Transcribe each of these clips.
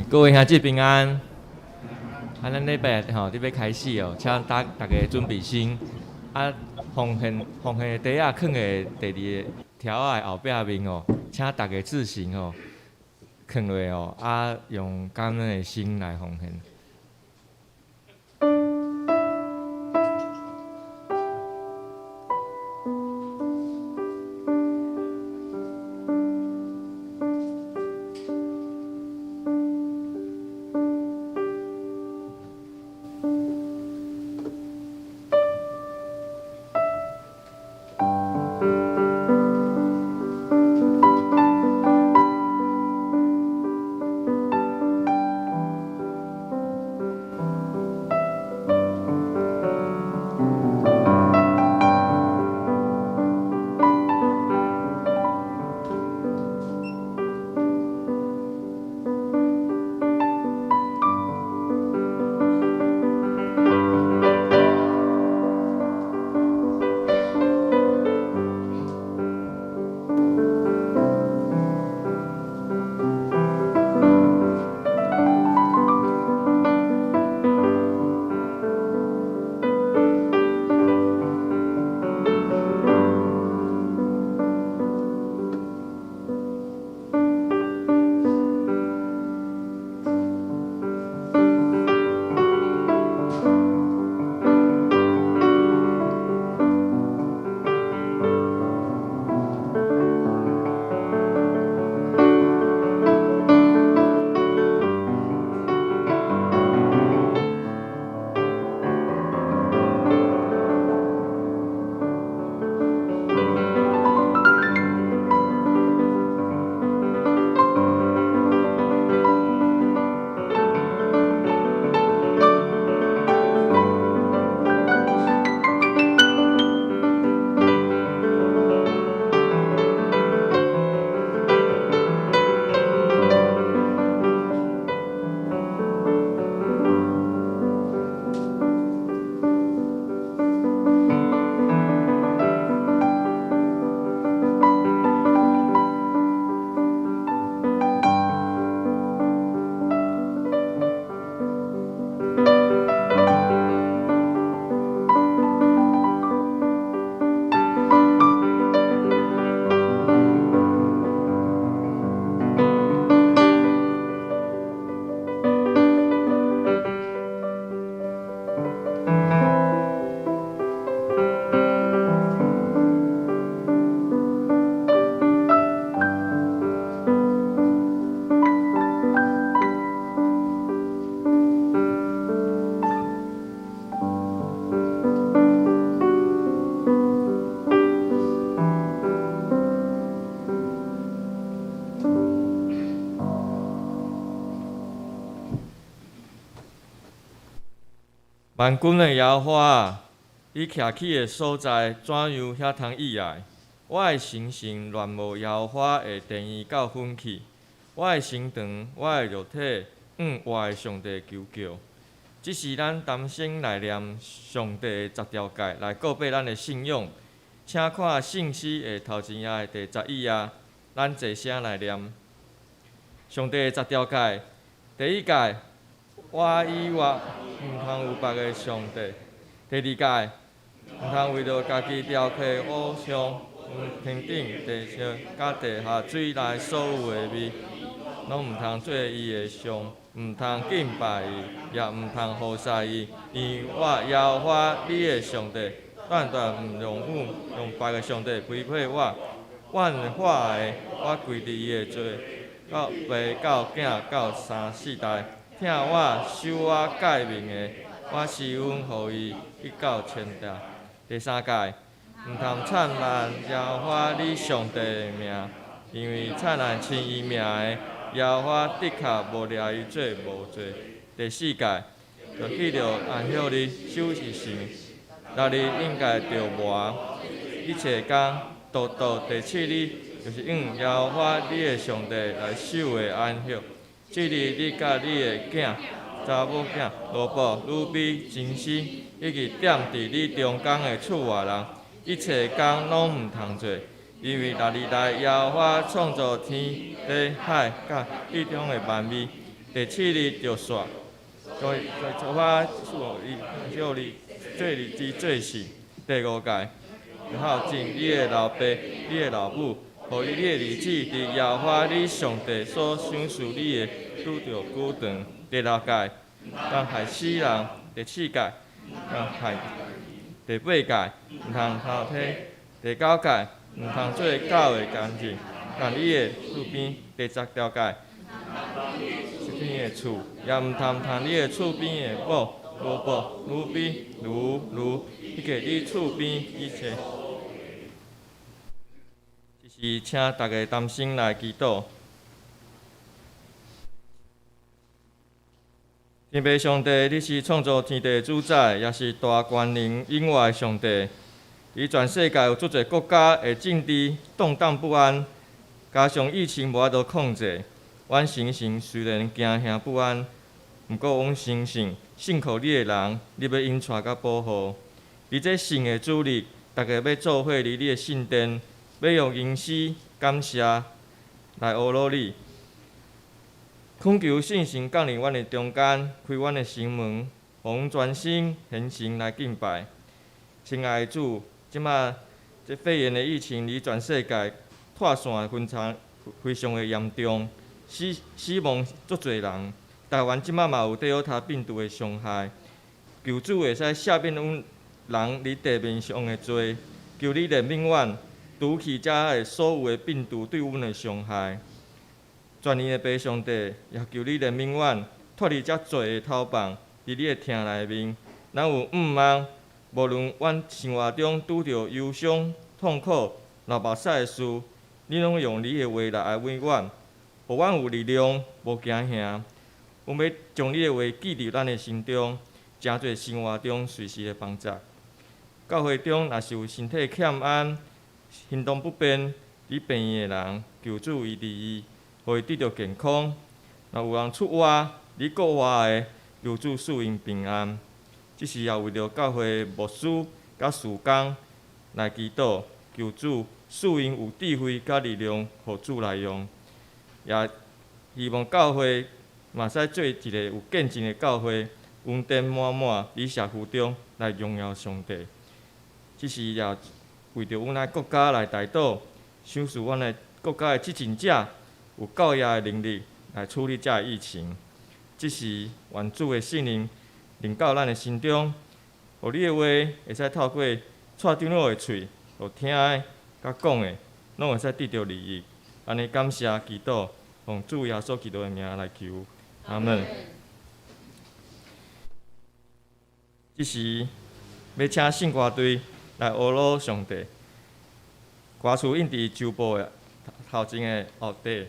各位兄姊平安。啊，咱禮拜吼，佇欲開始哦，請大家準備心。啊，奉獻的袋仔囥佇第二个條仔的後壁面哦，請大家自行哦，囥落哦，啊，用感恩的心來奉獻。萬軍的耶和華，你徛起的所在，怎樣遐通意外？我的心神戀慕耶和華的殿宇到遠去，我的身腸，我的肉體，向活的上帝求叫。這是咱同聲來念上帝的十條誡，來告白咱的信仰。請看聖詩的頭前頁的第11頁，咱齊聲來念上帝的十條誡。第一誡，我以外毋通有別个上帝。第二誡，毋通為著家己雕刻偶像，向天頂、地上、佮地下水內所有的物，攏毋通做伊的像，毋通敬拜伊，也毋通服侍伊，因為我耶和華你的上帝，斷斷毋容許用別个上帝批配我。阮化的，我歸佇伊的罪，到爸到囝到三四代。疼我守我誡命的，我施恩予伊，一到千代。第三誡，毋通讒爛耶和華你上帝的名，因為讒爛稱伊名的，耶和華的確無掠伊做無罪。第四誡，著記著安息日守為聖，六日應該著磨，一切工獨獨第七日，就是向耶和華你的上帝來守的安息。這日你佮你的囝、查某囝、奴僕、女婢、親生，以及踮佇你中間的厝外人，一切工攏毋通做，因為六日內耶和華創造天地海佮其中的萬物，第七日就煞。所以耶和華賜予安息日做日子做聖。第五誡，孝敬你的老爸、你的老母，予你的日子佇耶和華你上帝所賞賜你的拄著久長。第六誡，毋通害死人。第七誡，毋通害。第八誡，毋通偷提。第九誡，毋通做狗的工人，佇你的厝邊。第十條誡，厝邊的厝，也毋通趁你的厝邊的某、奴僕、女婢、驢、驢，以及你厝邊一切。這時請大家同心來祈禱。天父上帝，你是創造天地的主宰，也是大權能永活的上帝。佇全世界有足濟國家的政治動盪不安，加上疫情無法度控制，阮心神雖然驚嚇不安，毋過阮相信信靠你的人，你欲引帶佮保護。佇這聖的主日，逐家欲做伙佇你的聖殿，欲用吟詩感謝來呵咾你。懇求聖神降臨阮的中間，開阮的心門，予阮專心虔誠來敬拜。親愛的主，這馬這肺炎的疫情佇全世界拖線非常非常的嚴重，死死亡足濟人。台灣這馬嘛有 Delta 病毒的傷害，求主會使赦免阮人佇地面上的罪，求你憐憫阮，除去遮的所有的病毒對阮的傷害。全能的父上帝，也求你憐憫阮，脫離遮罪的頭縛，佇你的疼內面，咱有向望，無論阮生活中拄著憂傷、痛苦、流目屎的事，你攏用你的話來安慰阮，予阮有力量，無驚嚇。阮欲將你的話記佇咱的心中，成做生活中隨時的幫助。教會中若是有身體欠安、行動不便、佇病院的人，求主醫治伊，予伊得著健康。若有人出外，佇國外的，求主賜𪜶平安。這時也為著教會牧師佮事工來祈禱，求主賜𪜶有智慧佮力量，予主來用。也希望教會嘛使做一个有見證的教會，恩典滿滿佇社區中來榮耀上帝。這時也為著阮的國家來代禱，賞賜阮的國家的執政者有夠額的能力來處理這个疫情。這時願主的聖靈臨到咱的心中，予你的話會使透過蔡長老的喙，予聽的佮講的，攏會使得著利益。按呢感謝祈禱，奉主耶穌基督的名來求，阿門。這時欲請聖歌隊來呵咾上帝，歌詞印佇周報的頭前的後底。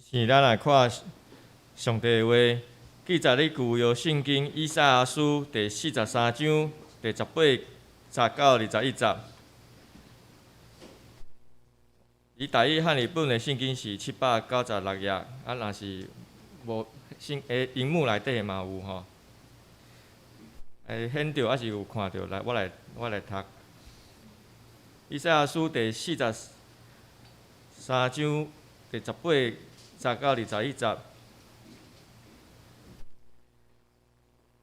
是咱來看上帝的話，記載佇舊約聖經以賽亞書第四十三章第十八節到二十一節。以台語漢譯本的聖經是七百九十六頁，啊，若是無聖誒螢幕內底嘛有吼。顯著抑是有看著來，我來讀。以賽亞書第四十三章第十八節到二十一節。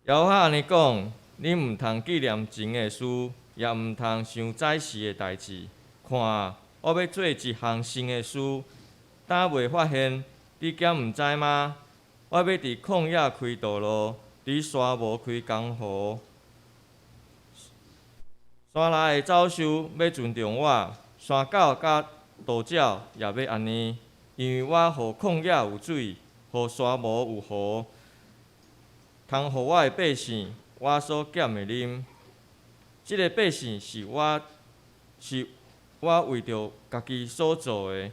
耶和華按呢講：恁毋通紀念前的事，也毋通想早時的代誌。看啊，我欲做一項新的事，今未發現，你敢毋知嗎？我欲佇曠野開道路，佇沙漠開江河。山內的走獸欲尊重我，山狗佮鴕鳥也欲按呢，因為我予曠野有水，予沙漠有河，通予我的百姓，我所揀的啉。這个百姓是我為著家己所造的，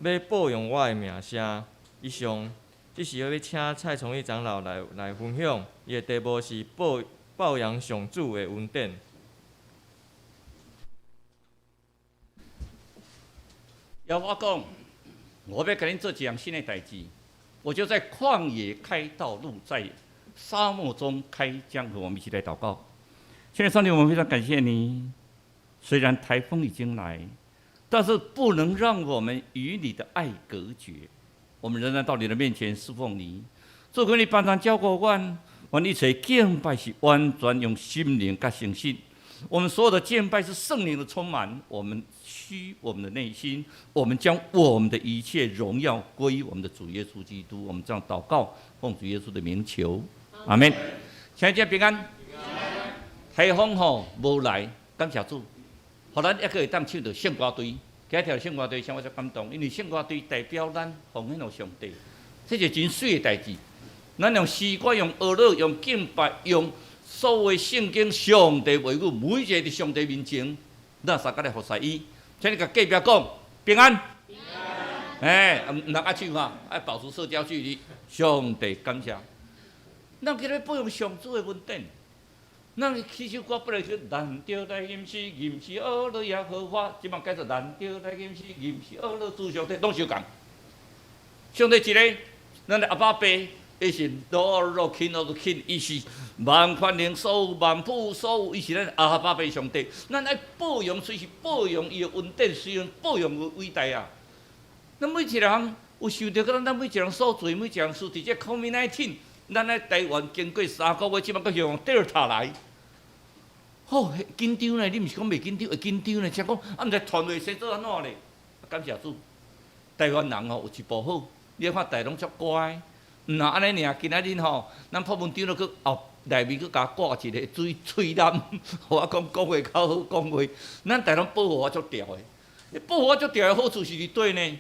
欲報揚我的名聲。以上，這時欲請蔡崇義長老來分享，伊的題目是報揚上主的恩典。耶和華講，我欲共恁做一項新的代誌，我就在曠野開道路，在沙漠中開江河。我們一起來禱告。親愛的上帝，我們非常感謝你。雖然颱風已經來，但是不能讓我們與你的愛隔絕。我們仍然到你的面前侍奉你。主求你幫助照顧阮，阮一切敬拜是完全用心靈佮誠實。我們所有的敬拜是聖靈的充滿，我們虛我們的內心，我們將我們的一切榮耀歸於我們的主耶穌基督。我們這樣禱告，奉主耶穌的名求，阿門。請大家平安。颱風吼無來，感謝主，予咱猶閣會當唱著聖歌隊。今日聽聖歌隊，啥我足感動，因為聖歌隊代表咱奉獻予上帝，這是真媠的代誌。咱用詩歌、用歌樂、用敬拜、用所有聖經上帝話語，每一个佇上帝面前，咱相共來服侍伊。請你共隔壁講平安。平安。欸，毋通握手哈，愛保持社交距離。上帝感謝。咱今日報揚上主的恩典。咱起首歌本來是咱著來吟詩，吟詩呵咾耶和華，這擺改做咱著來吟詩，吟詩呵咾主上帝，攏相仝。上帝一个，咱的阿爸父，伊是 Lord of King of King，伊是萬權能所有萬富所有，伊是咱阿爸父上帝。咱愛報揚，隨時報揚伊的恩典，隨時報揚伊偉大啊！咱每一个人有受著，咱每一個人所做，每一項事，佇這 COVID-19，咱佇台灣經過三個月，這擺閣用 Delta 來。吼，緊張呢？你毋是講袂緊張，會緊張呢？請講，啊，毋知傳話生做按怎咧？感謝主，台灣人吼有一步好，你看逐家攏足乖，毋若按呢爾，今仔日吼，咱破門長老閣後內面閣共掛一个水喙罨，予我講講話較好講話。咱逐家攏保護啊足牢的，保護啊足牢的好處是佇佗呢？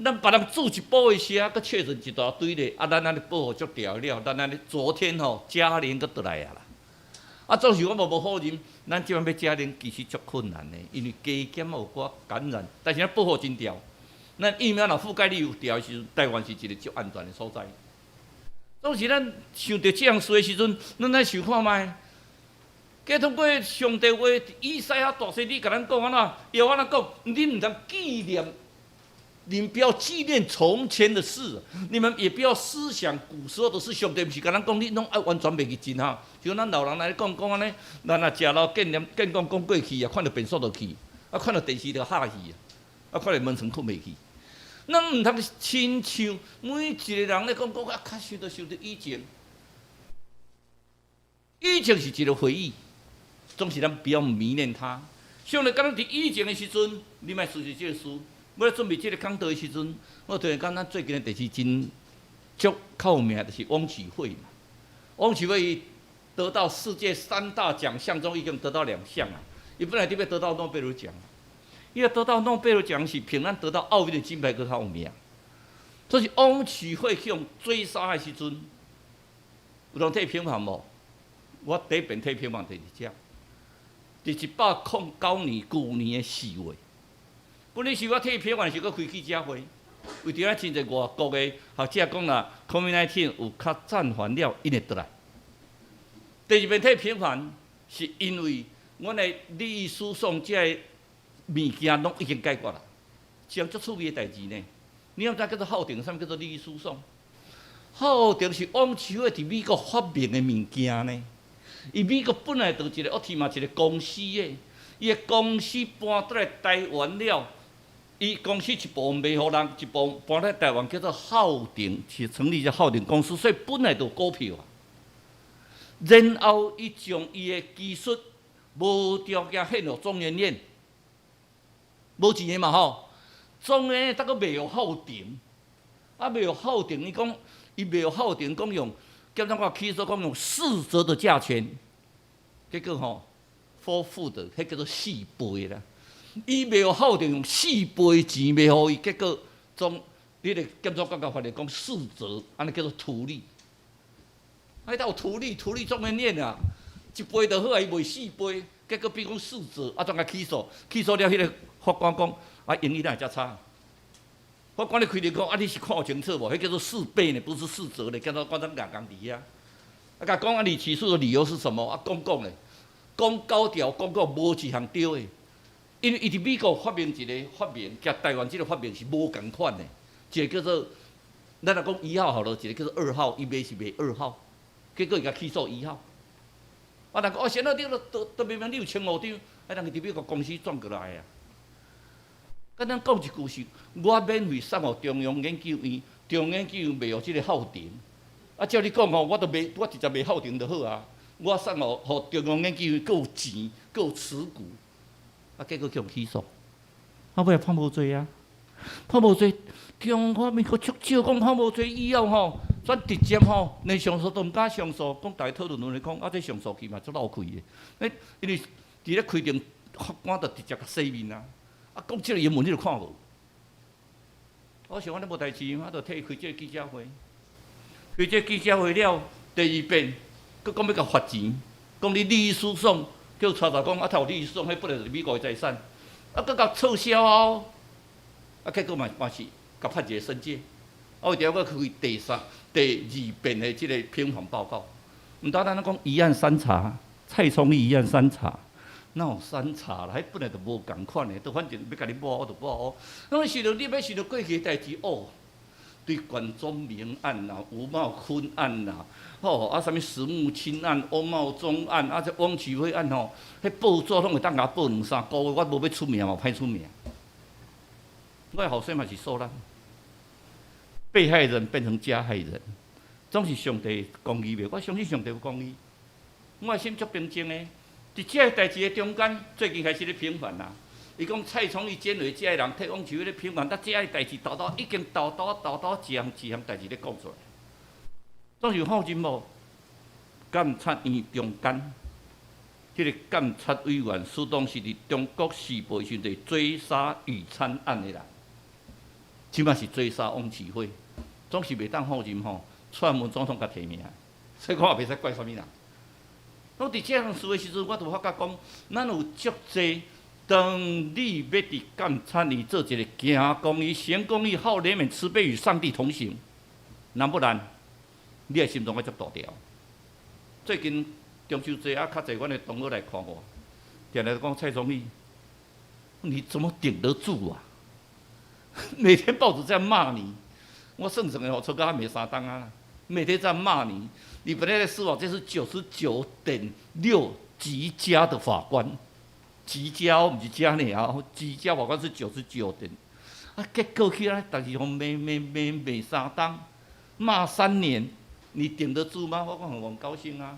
咱別人住一步的時，閣確診一大堆咧，啊，咱按呢保護足牢了，咱按呢昨天吼嘉玲閣倒來啊啦。啊，總是我嘛無否認，咱這擺欲加零其實足困難的，因為加減有寡感染，但是咱保護真牢。咱疫苗若覆蓋率有牢的時陣，台灣是一个足安全的所在。總是咱想著這項事的時陣，咱來想看覓。加通過上帝話，以賽亞大先知共咱講按怎？耶和華按怎講？你毋通紀念。你們不要紀念從前的事，你們也不要思想古時候的事。上帝毋是共咱講，你攏愛完全袂記真哈。像咱老人來講講按呢，咱若食老見念見講講過去啊，看著便所就去，啊看著電視就哈去啊，看著門床睏袂去。咱毋通親像每一个人咧講講啊，較想著想著以前，以前是一个回憶，總是咱不要迷戀它。上帝敢若佇以前的時陣，你莫思想這个事。我咧準備這个講道的時陣，我突然間咱最近的電視真足較有名，就是翁啟惠嘛。翁啟惠伊得到世界三大獎項中，已經得到兩項啊。伊本來佇欲得到諾貝爾獎，伊欲得到諾貝爾獎是憑咱得到奧運的金牌閣較有名。所以翁啟惠去予追殺的時陣，有人替伊平反無？我第一遍替平反就是這，佇一百空九年舊年的四月。本來是我替伊平反時，閣開記者會，為著咱真濟外國的學者講啦，COVID-19 有較暫緩了，𪜶會轉來。第二遍替平反，是因為阮的利益輸送這个物件攏已經解決啦，一項足趣味的代誌呢。你敢知叫做浩鼎？啥物叫做利益輸送？浩鼎是翁啟惠佇美國發明的物件呢。伊美國本來就一個惡天嘛，一個公司的，伊的公司搬轉來台灣了，伊公司一部分賣予人，一部分搬來台灣叫做浩鼎，是成立這浩鼎公司，所以本來就有股票啊。然後伊將伊的技術無條件獻予中研院，無錢的嘛吼。中研院閣賣予浩鼎，啊賣予浩鼎，伊講伊賣予浩鼎，講用檢察官起訴講用4折的價錢，結果吼，four fold，彼叫做四倍啦。伊賣予浩鼎用四倍錢賣予伊，結果總你個檢察官共法院講四折，按呢叫做圖利。啊，彼有圖利，圖利中研院啊，一倍就好啊，伊賣四倍，結果變講四折，啊，怎共起訴？起訴了，彼個法官講，啊，英語哪會遮差？法官咧開庭講，啊，你是看有清楚無？彼叫做四倍呢，不是四折呢。檢察官怎硬講佇遐？啊，共講啊，你起訴的理由是什麼？啊，講講咧，講九條，講講無一項對的。因為伊佇美國發明一個發明，佮台灣這個發明是無仝款的。一個叫做，咱若講一號好了，一個叫做二號，伊賣是賣二號，結果伊共起訴一號。啊，人講哦，先生你都都明明你有簽五張，啊，人佇美國公司轉過來啊。簡單講一句是，我免費送予中央研究院，中央研究院賣予這個浩鼎。啊，照你講吼，我都賣，我直接賣浩鼎就好啊。我送予中央研究院，閣有錢，閣有持股。啊，結果去予起訴，啊，尾判無罪啊，判無罪。中華民國足少講判無罪以後吼，轉直接吼，連上訴都毋敢上訴，講逐家討論論咧講，啊，這上訴去嘛足落氣的。欸，因為佇咧開庭，法官就直接共洗面啊。啊，講這個英文你都看無。我想按呢無代誌，我就替伊開這個記者會。開這個記者會了，第二遍，閣講欲共罰錢，講你利益輸送，叫查查講啊，頭利益輸送，彼本來就是美國的財產，啊，閣共撤銷哦。啊，結果嘛嘛是共判一個申誡，啊，為著閣開第三、第二遍的這個平反報告。毋單單講一案三查，蔡聰一案三查，哪有三查啦？彼本來就無仝款的，都反正欲共你抹我就抹。咱想著你欲想著過去的代誌哦，對管中閔案啦、吳茂坤案啦，吼啊，啥物石木清案、翁茂忠案，啊，這翁啟惠案吼，彼報紙攏會當共我報兩三個月，我無欲出名嘛，歹出名。我的後生嘛是受難，被害人變成加害人，總是上帝公義袂？我相信上帝有公義，我的心足平靜的。佇這個代誌的中間，最近開始咧平反啦。伊講蔡聰伊認為這个人替翁啟惠咧平反，但這个代誌沓沓已經沓沓沓沓一項一項代誌咧講出來，總是有放心無？監察院中間，這個監察委員蘇東是佇中國時報時陣追殺宇參案的人，這擺是追殺翁啟惠，總是袂當放任吼，蔡英文總統共提名，所以我也袂使怪啥物人。我佇這項事的時陣，我就發覺講，咱有足濟，當你欲佇監察院做一個行公義、行公義、好憐憫、慈悲與上帝同行，難不難？你的心臟愛足大條。最近中秋節啊，較濟阮的同學來看我，定定講蔡總理，你怎麼頂得住啊？每天報紙在罵你，我算算的吼，出到還沒3冬啊，每天在罵你，你本來在司法這是99.6極佳的法官，極佳毋是加爾啊，極佳法官是九十九點，啊，結果去啊，但是予罵罵罵罵三冬，罵3年，你頂得住嗎？我講很高興啊，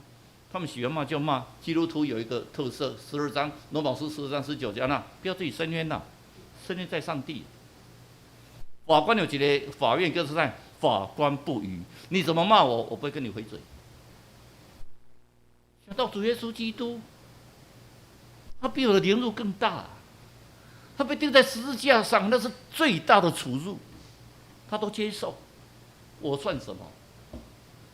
他們喜歡罵就罵。基督徒有一個特色，十二章羅馬書12章19節那不要自己伸冤吶，伸冤在上帝。法官有一個法院就是在法官不語，你怎麼罵我，我不會跟你回嘴。想到主耶穌基督，他比我的凌辱更大，他被釘在十字架上，那是最大的恥辱，他都接受，我算什麼？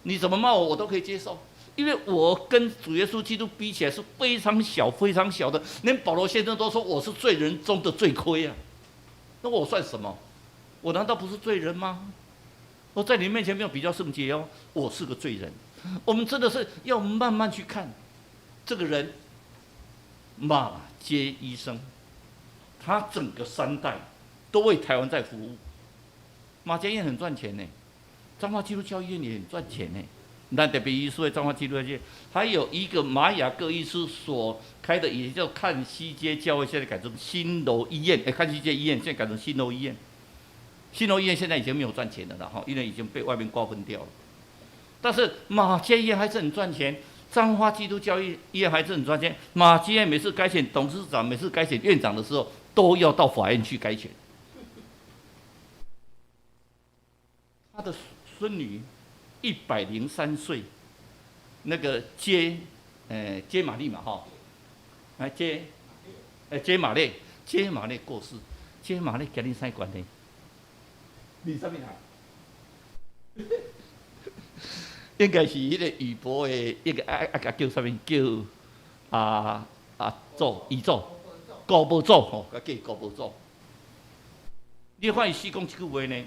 你怎麼罵我，我都可以接受，因為我跟主耶穌基督比起來是非常小、非常小的，連保羅先生都說我是罪人中的罪魁啊，那我算什麼？我難道不是罪人嗎？我在你面前沒有比較聖潔哦，我是個罪人。我們真的是要慢慢去看這個人，馬偕醫生，他整個三代都為台灣在服務。馬偕醫院很賺錢呢，彰化基督教醫院也很賺錢呢。那特別醫師的彰化基督教醫院，還有一個馬雅各醫師所開的，也叫看西街教會，現在改成新樓醫院。哎，看西街醫院現在改成新樓醫院。新樓醫院現在已經沒有賺錢了啦，哈，因為已經被外面瓜分掉了。但是馬偕醫院還是很賺錢，彰化基督教醫院還是很賺錢。馬偕醫院每次改選董事長，每次改選院長的時候，都要到法院去改選。他的孫女103歲，那個接瑪麗嘛，哈，來接，接瑪麗，接瑪麗過世，接瑪麗跟你啥關係？你啥物人？應該是彼個宇博的一個叫啥物？叫啊啊祖姨祖高伯祖吼，共叫高伯祖。你看伊死講這句話呢？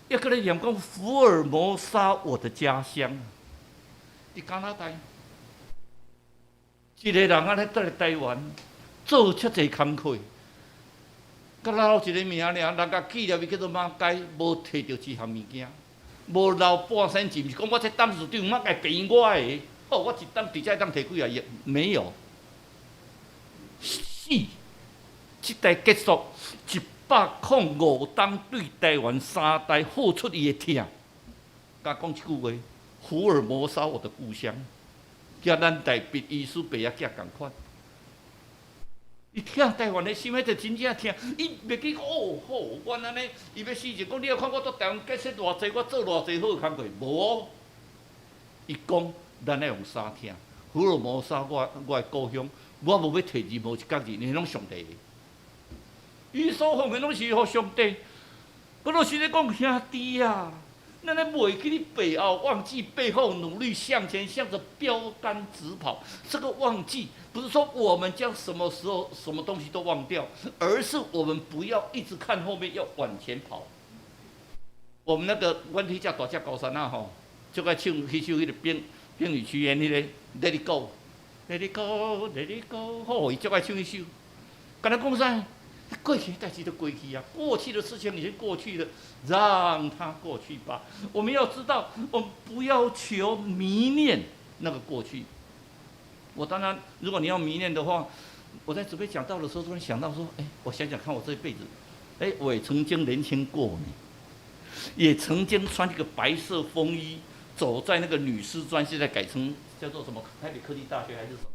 抑閣咧念講福爾摩沙，我的家鄉，佇加拿大，一個人按呢佇來台灣做遮濟工課，閣留一個名爾，人共紀念伊叫做馬偕，無提著一項物件，無留半仙錢，毋是講我這董事長馬偕病我的，哦，我一冬佇遮當提幾仔億，沒有。死，這代結束105冬對台灣三代付出伊的疼，共講這句話，福爾摩沙我的故鄉，佮咱台北醫師爸仔囝仝款。伊疼台灣的心，彼就真正疼。伊袂記講哦好，阮按呢，伊欲死前講，你著看我佇台灣建設偌濟，我做偌濟好工課，無哦。伊講，咱愛用三疼，福爾摩沙我的故鄉，我無欲提任何一角字，因為攏上帝的。伊所奉獻攏是予上帝，我老實咧講，兄弟啊，咱咧袂記咧背後，忘記背後，努力向前，向着標杆直跑。這個忘記，不是說我們將什麼時候什麼東西都忘掉，而是我們不要一直看後面，要往前跑。我們那個阮去食大隻高山啊吼，就愛唱彼首彼個冰冰雨奇緣彼個 Let it go，Let it go，Let it go，吼，伊足愛唱彼首，敢若講啥？過去代誌都過去啊，過去的事情已經過去了，讓它過去吧。我們要知道，我們不要求迷戀那個過去。我當然，如果你要迷戀的話，我在準備講道的時候，突然想到說，哎，我想想看，我這一輩子，哎，我也曾經年輕過呢，也曾經穿這個白色風衣，走在那個女師專，現在改成叫做什麼台北科技大學還是什麼？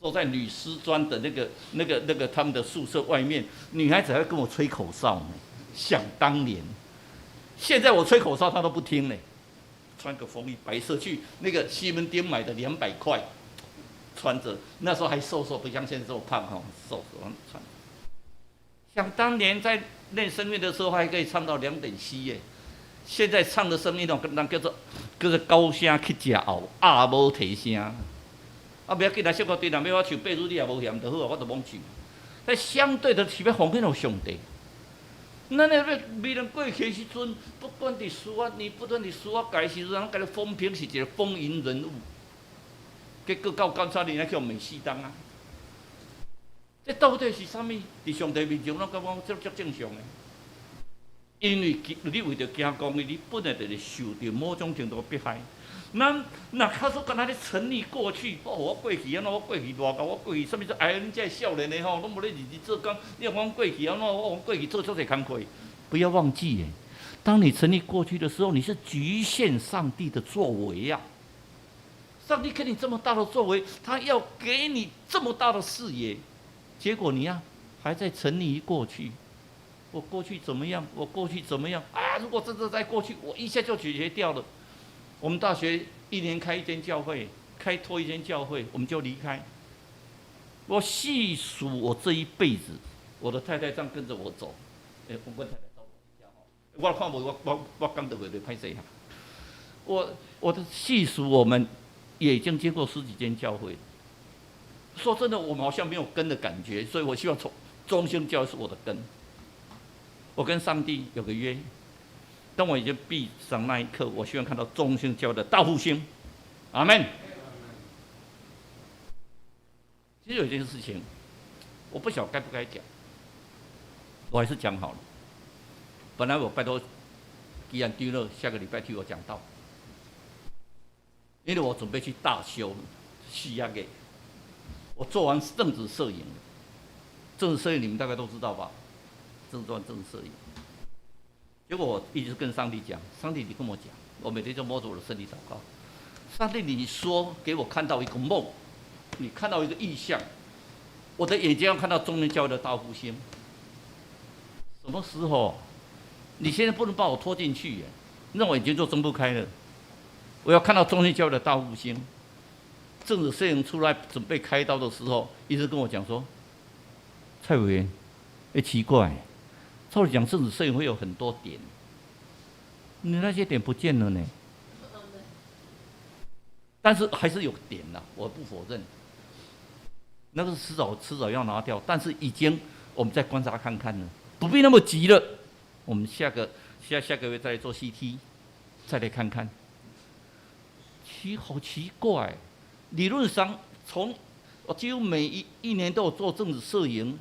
坐在女師專的那個他們的宿舍外面，女孩子還會跟我吹口哨呢。想當年，現在我吹口哨她都不聽呢。穿個風衣白色去那個西門町買的200塊，穿着那時候還瘦瘦，不像現在這麼胖哈，瘦瘦穿。想當年在練聲樂的時候，還可以唱到2.7耶。現在唱的聲音哦，人叫做高聲去食後，鴨無提聲。啊，袂要緊啦，小可弟，若欲我唱八字，你也無嫌就好啊，我就罔唱。但相對的是欲奉獻予上帝。咱咧欲迷戀過去的時陣，不管佇書啊，你不斷佇書啊界時陣，人共你風評是一個風雲人物。結果到監察院去予罵死當啊！這到底是啥物？佇上帝面前，攏感覺這足正常的。因為你為著行公義，你本來就是受著某種程度的迫害。咱若假使敢若咧沉溺過去，哦，我過去按怎，我過去偌𠢕，我過去啥物做？哎，恁這少年的吼，攏無咧認真做工。你若講過去按怎，我過去做足濟工課。不要忘記耶，當你沉溺過去的時候，你是局限上帝的作為呀。上帝給你這麼大的作為，他要給你這麼大的視野，結果你呀還在沉溺於過去。我過去怎麼樣？我過去怎麼樣？啊！如果真的在過去，我一下就解決掉了。我們大學一年開一間教會，開拓一間教會，我們就離開。我細數我這一輩子，我的太太這樣跟着我走。欸，我阮太太走我看無我講得袂袂歹勢哈。我的細數，我們也已經經過十幾間教會。說真的，我們好像沒有根的感覺，所以我希望從中興教會是我的根。我跟上帝有個約，當我已經閉上那一刻，我希望看到中興教會的大復興。阿門。其實有一件事情，我不曉得該不該講，我還是講好了。本來我拜託吉安蒂勒下個禮拜替我講道，因為我準備去大修西亞給，我做完政治攝影，政治攝影你們大概都知道吧？正做完政治攝影，結果我一直跟上帝講，上帝你跟我講，我每天就摸着我的身體禱告，上帝你說給我看到一個夢，你看到一個異象，我的眼睛要看到中興教會的大復興，什麼時候？你現在不能把我拖進去耶，那我眼睛就睜不開了。我要看到中興教會的大復興，政治攝影出來準備開刀的時候，醫生跟我講說：“蔡委員，欸，奇怪，照理講政治攝影會有很多點，你那些點不見了呢？但是還是有點吶，我不否認，那個是遲早遲早要拿掉，但是已經我們再觀察看看呢，不必那麼急了。我們下個下下個月再來做 CT，再來看看。好奇怪，理論上從我幾乎每一年都有做正子攝影，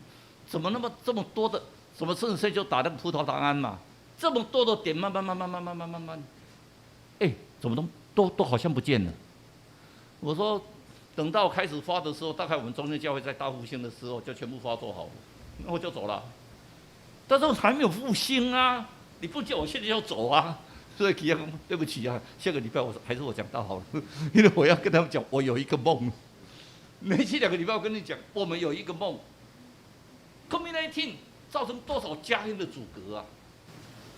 怎麼那麼這麼多的？什麼正子攝影就打那個葡萄糖胺嘛？這麼多的點，慢慢慢慢慢慢慢慢慢，哎，怎麼都好像不見了？我說，等到開始發的時候，大概我們中興教會在大復興的時候就全部發作好了，那我就走了。但是我還沒有復興啊！你不叫我現在就走啊！所以其實對不起啊，下個禮拜我還是我講道好了，因為我要跟他們講，我有一個夢。連續2個禮拜我跟你講，我們有一個夢。COVID-19 造成多少家庭的阻隔啊？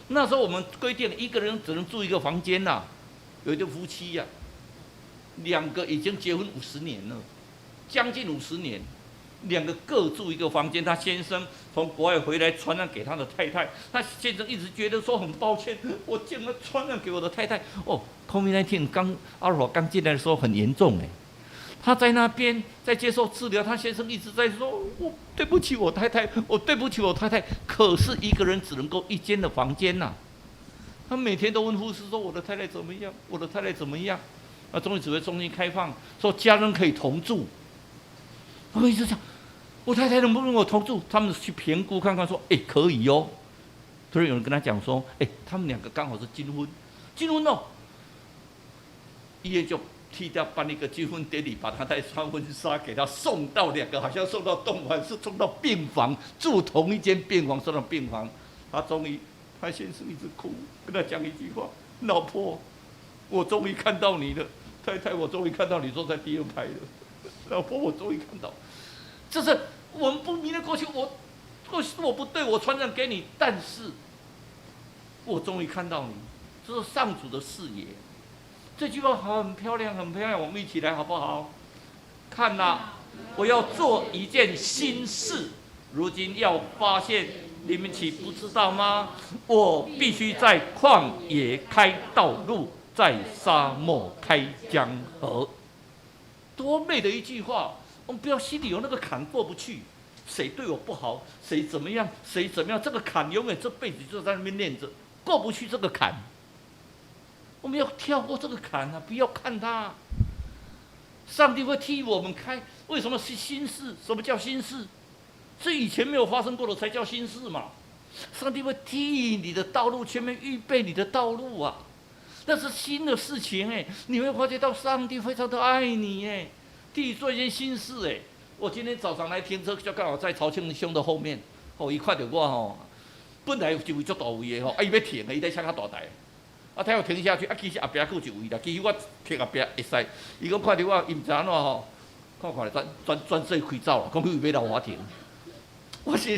那時候我們規定一個人只能住一個房間吶，有一對夫妻呀，兩個已經結婚五十年了，將近五十年。兩個各住一個房間，他先生從國外回來傳染給他的太太，他先生一直覺得說很抱歉，我竟然傳染給我的太太。哦，COVID-19 剛阿爾法剛進來的時候很嚴重哎，他在那邊在接受治療，他先生一直在說，我對不起我太太，我對不起我太太。可是一個人只能夠一間的房間吶，他每天都問護士說，我的太太怎麼樣？我的太太怎麼樣？啊，終於指揮中心開放，說家人可以同住。我一直想，我太太能不能跟我同住？他們去評估看看，說，哎，可以哦。突然有人跟他講說，哎，他們兩個剛好是金婚，金婚哦。醫院就替他辦一個金婚典禮，把他太太穿婚紗給他送到兩個，好像送到洞房，是送到病房，住同一間病房，送到病房。他終於，他先生一直哭，跟他講一句話：老婆，我終於看到你了，太太，我終於看到你坐在第二排了。老婆，我終於看到，這是我們不明的過去。我過去我不對，我傳染給你，但是，我終於看到你，這是上主的視野。這句話很漂亮，很漂亮，我們一起來好不好？看哪，我要做一件新事，如今要發現，你們豈不知道嗎？我必須在曠野開道路，在沙漠開江河。多美的一句話！我們不要心裡有那個坎過不去，誰對我不好，誰怎麼樣，誰怎麼樣，這個坎永遠這輩子就在那邊念着，過不去這個坎。我們要跳過這個坎啊！不要看他。上帝會替我們開。為什麼是新事？什麼叫新事？是以前沒有發生過的才叫新事嘛。上帝會替你的道路前面預備你的道路啊，那是新的事情哎，你會發覺到上帝非常的愛你哎，替你做一件新事哎。我今天早上來停車，就剛好在曹慶兄的後面，哦，伊看著我吼，本來有一位足大位的吼，啊，伊欲停的，伊咧車較大台。啊，他要停下去，啊，其實後壁閣有一位啦。其實我停後壁會使，伊講看著我，伊毋知按怎吼，看看咧，轉轉轉勢開走啦，講彼位欲留我停。我是欲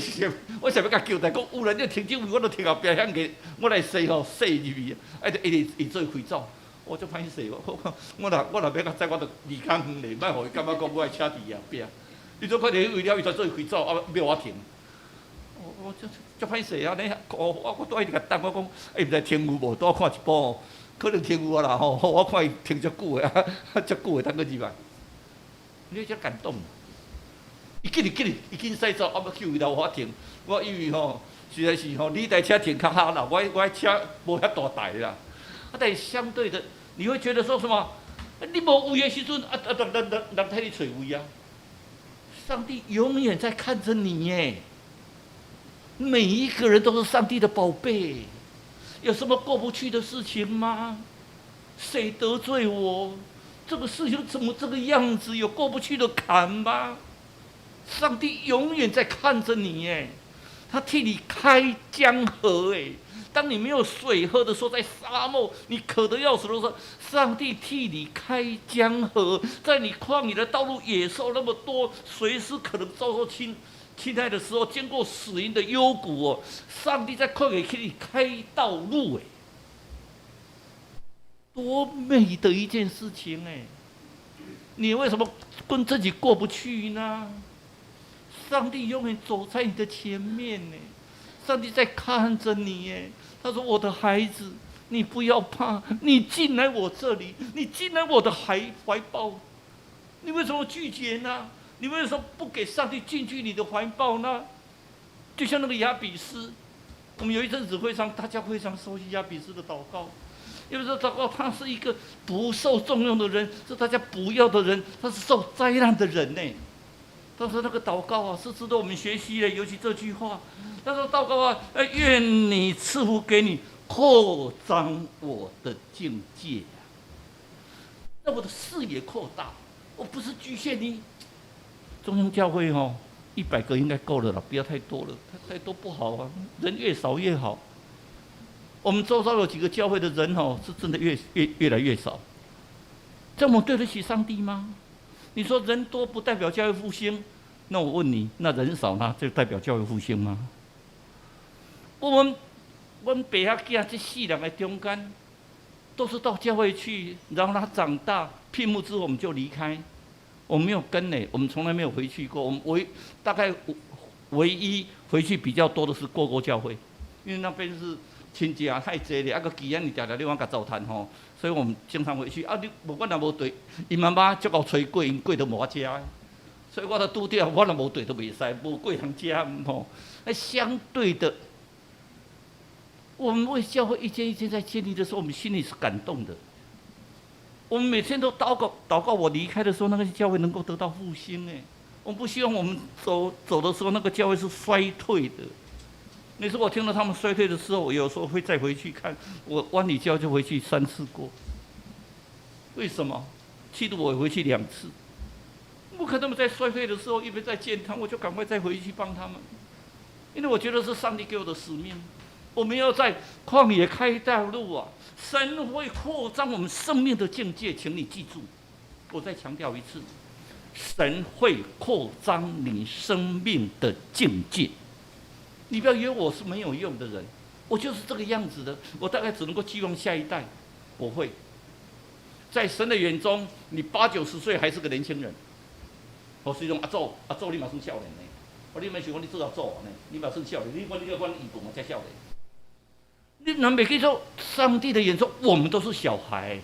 共交代，講有人咧停這位，我都停後壁遐個，我來駛吼駛入去，啊，就一直伊做開走，我足歹勢，我若欲較早，我就離較遠咧，莫予伊感覺講我的車佇伊後壁。伊做看著彼位了，伊才做開走，啊，欲我停。我足足歹勢啊！你我拄仔一直共等，我講，欸，毋知停有無？拄仔看一步吼，可能停有啊啦吼！我看伊停足久的，啊，足久的等閣入來，你會足感動。伊緊緊伊緊駛走，啊欲去位樓我停，我以為吼，實在是吼，你台車停較好啦，我車無遐大台啦。啊，但是相對的，你會覺得說什麼？你無位的時陣，啊啊，人人人人替你揣位啊。上帝永遠在看着你耶，每一個人都是上帝的寶貝，有什麼過不去的事情嗎？誰得罪我？這個事情怎麼這個樣子？有過不去的坎嗎？上帝永遠在看着你耶，他替你開江河哎。當你沒有水喝的時候，在沙漠，你渴得要死的時候，上帝替你開江河，在你曠野的道路，野獸那麼多，隨時可能遭受侵害的時候，經過死蔭的幽谷哦，上帝在曠野替你開道路哎，多美的一件事情哎！你為什麼跟自己過不去呢？上帝永遠走在你的前面呢，上帝在看着你耶。他說：“我的孩子，你不要怕，你進來我這裡，你進來我的懷抱，你為什麼拒絕呢？你為什麼不給上帝進去你的懷抱呢？就像那個雅比斯，我們有一陣子非常，大家非常熟悉雅比斯的禱告，因為這禱告他是一個不受重用的人，是大家不要的人，他是受災難的人呢。但是那個禱告啊，是值得我們學習的，尤其這句話。他說：“禱告啊，願你賜福給你，擴張我的境界，讓我的視野擴大。我不是局限於中央教會哦，100個應該夠了啦，不要太多了，太多不好啊，人越少越好。我們周遭有幾個教會的人哦，是真的越來越少。這樣我們對得起上帝嗎？你說人多不代表教會復興，那我問你，那人少呢，就代表教會復興嗎？我們爸仔囝這四人的中間，都是到教會去，然後他長大聘牧之後，我們就離開。我們沒有跟呢，我們從來沒有回去過。我們大概唯一回去比較多的是過過教會，因為那邊是親戚啊太濟咧，啊閣基安伊定定咧往共糟趁吼，所以我們經常回去。啊，你無阮若無綴，𪜶媽媽足𠢕炊粿，𪜶粿都無我食。所以我都拄著，我若無綴都袂使，無粿通食吼。那相對的，我們為教會一間一間在建立的時候，我們心裡是感動的。我們每天都禱告，禱告我離開的時候，那個教會能夠得到復興。哎，我們不希望我們走的時候，那個教會是衰退的。你說我聽到他們衰退的時候，我有時候會再回去看。我灣裡教就回去三次過。為什麼？七度我回去兩次。我看他們在衰退的時候，一邊在建堂，我就趕快再回去幫他們，因為我覺得是上帝給我的使命。我們要在曠野開道路啊！神會擴張我們生命的境界，請你記住，我再強調一次，神會擴張你生命的境界。你不要以為我是沒有用的人，我就是這個樣子的。我大概只能夠寄望下一代。我會在神的眼中，你八九十歲還是個年輕人。我是一種阿祖，阿祖你嘛算少年呢。我你免想講你做阿祖呢，你嘛算少年。你講你講伊無嘛才少年。你能袂記說，上帝的眼中，我們都是小孩。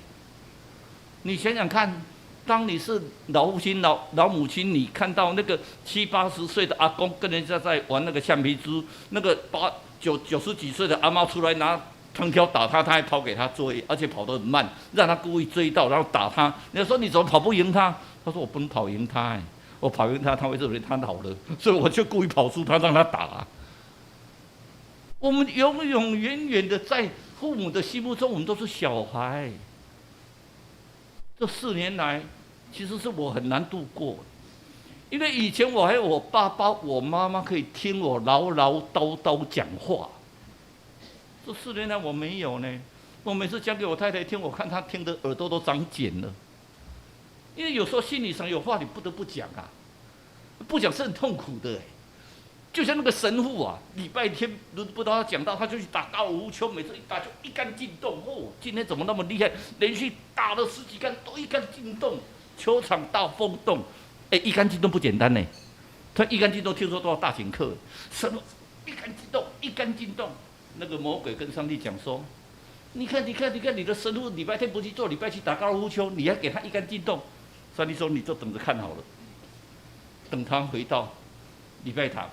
你想想看，當你是老父親、老母親，你看到那個七八十歲的阿公跟人家在玩那個橡皮珠，那個八九九十幾歲的阿媽出來拿藤條打他，他還跑給他追，而且跑得很慢，讓他故意追到，然後打他。你說你怎麼跑不贏他？他說我不能跑贏他，欸，我跑贏他，他會認為他老了，所以我就故意跑輸他，讓他打。我們永永遠遠的在父母的心目中，我們都是小孩。這4年來，其實是我很難度過，因為以前我還有我爸爸、我媽媽可以聽我嘮嘮叨叨講話。這四年來我沒有呢，我每次講給我太太聽，我看她聽得耳朵都長繭了。因為有時候心理上有話你不得不講啊，不講是很痛苦的。就像那個神父啊，禮拜天輪不到他講道，他就去打高爾夫球，每次一打就一桿進洞。哦，今天怎麼那麼厲害？連續打了十幾桿都一桿進洞，球場大轟動。哎，一桿進洞不簡單呢。他一桿進洞，聽說都要大請客。什麼一桿進洞，一桿進洞。那個魔鬼跟上帝講說：“你看，你看，你看，你的神父禮拜天不去做，禮拜去打高爾夫球，你還給他一桿進洞。”上帝說：“你就等着看好了。”等他回到禮拜堂，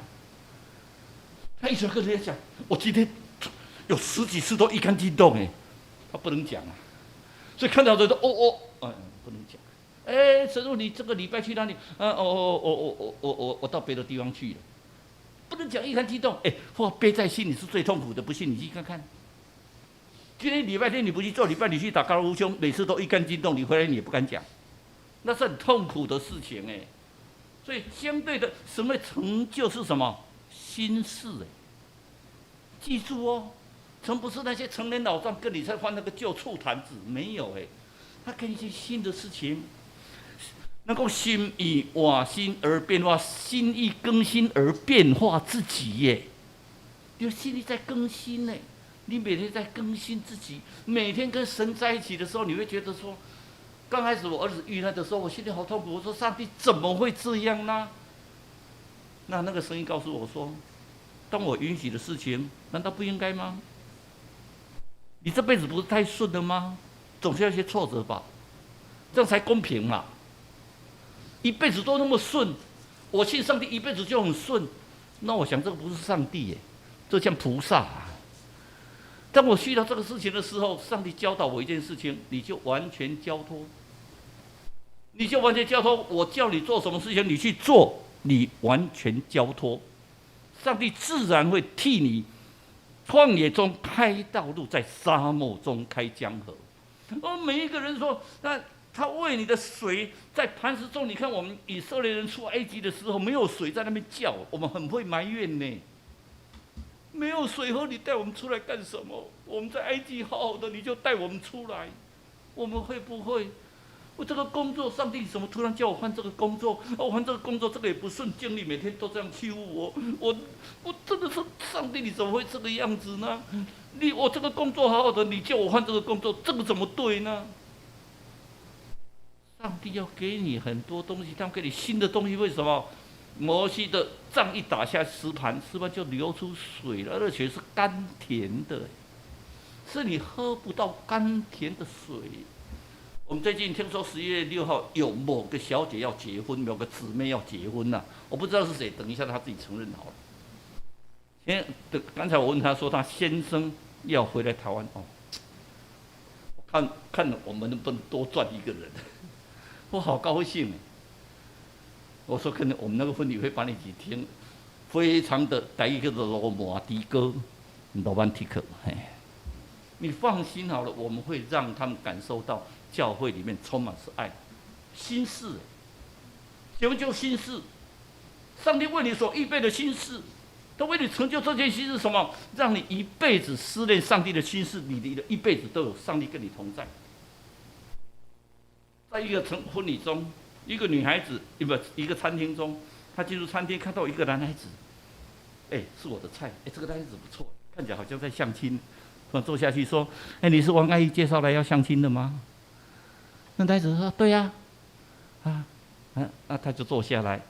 他一直跟人家講，我今天有十幾次都一桿進洞哎，他不能講啊，所以看到這都哦哦，嗯，不能講。哎，神父，你這個禮拜去哪裡？啊，哦哦哦哦哦我我我到別的地方去了，不能講一桿進洞。哎，話憋在心裡是最痛苦的，不信你去看看。今天禮拜天你不去做禮拜，你去打高爾夫球，每次都一桿進洞，你回來你也不敢講，那是很痛苦的事情哎。所以相對的，什麼成就是什麼心事哎，記住哦，從不是那些陳年老賬跟你在翻那個舊醋壇子，沒有哎，他給你一些新的事情。能夠心意換新而變化，心意更新而變化自己耶。你心意在更新呢，你每天在更新自己，每天跟神在一起的時候，你會覺得說，剛開始我兒子遇難的時候，我心裡好痛苦。我說上帝怎麼會這樣呢？那個聲音告訴我說，當我允許的事情，難道不應該嗎？你這輩子不是太順了嗎？總是要一些挫折吧，這樣才公平嘛。一輩子都那麼順，我信上帝一輩子就很順，那我想這個不是上帝耶，這像菩薩啊。當我遇到這個事情的時候，上帝教導我一件事情，你就完全交託，你就完全交託。我叫你做什麼事情，你去做，你完全交託，上帝自然會替你曠野中開道路，在沙漠中開江河。而每一個人說，那他為你的水在磐石中，你看我們以色列人出埃及的時候，沒有水在那邊叫，我們很會埋怨呢。沒有水喝，你帶我們出來幹什麼？我們在埃及好好的，你就帶我們出來，我們會不會？我這個工作，上帝怎麼突然叫我換這個工作？我換這個工作，這個也不順，經理每天都這樣欺負我，我真的是上帝，你怎麼會這個樣子呢？你我這個工作好好的，你叫我換這個工作，這個怎麼對呢？上帝要給你很多東西，他給你新的東西，為什麼？摩西的杖一打下石磐，石磐就流出水了，而且是甘甜的，是你喝不到甘甜的水。我們最近聽說11月6號有某個小姐要結婚，某個姊妹要結婚了，我不知道是誰，等一下她自己承認好了。先等，剛才我問她說，她先生要回來台灣哦，看看我們能不能多賺一個人。我好高興，我說可能我們那個婚禮會把你幾聽，非常的來一個羅馬的歌，羅曼蒂克，嘿，你放心好了，我們會讓他們感受到教會裡面充滿是愛，新事，結婚就新事，上帝為你所預備的新事，他為你成就這件新事什麼？讓你一輩子思念上帝的新事，你的一輩子都有上帝跟你同在。在一個成婚禮中，一個女孩子，一個一個餐廳中，她進入餐廳看到一個男孩子，哎，是我的菜，哎，這個男孩子不錯，看起來好像在相親。突然坐下去說：“哎，你是王阿姨介紹來要相親的嗎？”那男孩子說：“對呀。”啊，啊，那他就坐下來，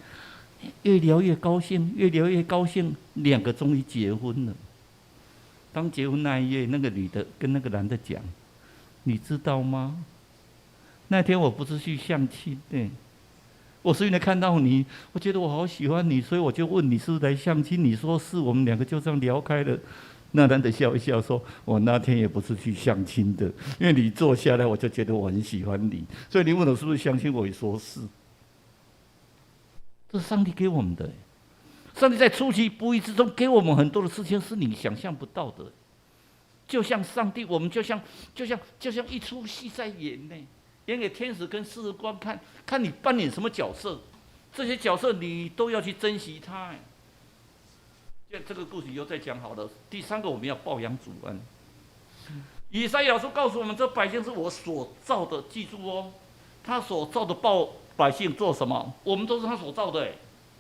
越聊越高興，越聊越高興，兩個終於結婚了。當結婚那一夜，那個女的跟那個男的講：“你知道嗎？那天我不是去相親的，我是因為看到你，我覺得我好喜歡你，所以我就問你是不是來相親？你說是，我們兩個就這樣聊開了。”那男的笑一笑說：“我那天也不是去相親的，因為你坐下來，我就覺得我很喜歡你，所以你問我是不是相親，我也說是。”這是上帝給我們的，上帝在出其不意之中給我們很多的事情，是你想象不到的。就像上帝，我們就像一出戲在演呢。演給天使跟世人觀看，看你扮演什麼角色，這些角色你都要去珍惜它。這個故事以後再講好了。第三個，我們要報揚主恩。以賽亞書告訴我們，這百姓是我所造的，記住哦，他所造的報百姓做什麼？我們都是他所造的，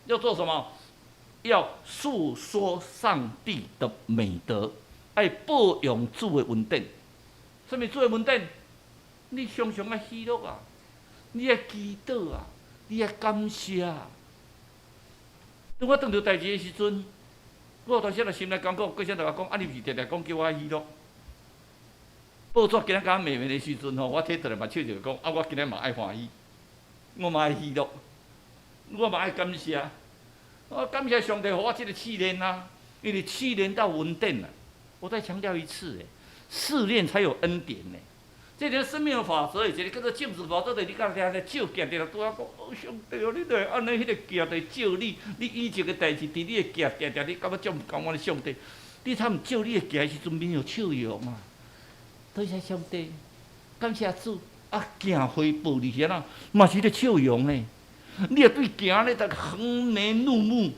要做什麼？要述說上帝的美德，愛報揚主的恩典。什麼主的恩典？你常常愛喜樂啊，你愛祈禱啊，你愛感謝啊。當我碰著代誌的時陣，我有當時仔心內感覺，閣先共我講，啊，你毋是定定講叫我愛喜樂？報紙今仔共我罵罵的時陣吼，我提轉來嘛笑笑講，啊，我今仔嘛愛歡喜，我嘛愛喜樂。我嘛愛感謝，我感謝上帝予我這個試煉啊，因為試煉到穩定啊。我再強調一次，試煉才有恩典呢。這個生命法則，一個叫做鏡子法則，就是你敢定定照鏡，定定拄仔講，哦，上帝哦，你著會按呢，彼個鏡在照你，你以前的代誌佇你的鏡定定，你感覺足毋甘願的上帝，你才毋照你的鏡的時陣，面有笑容啊。多謝上帝，感謝主，啊，鏡回報你是按怎，嘛是咧笑容呢。你若對鏡咧，逐橫眉怒目，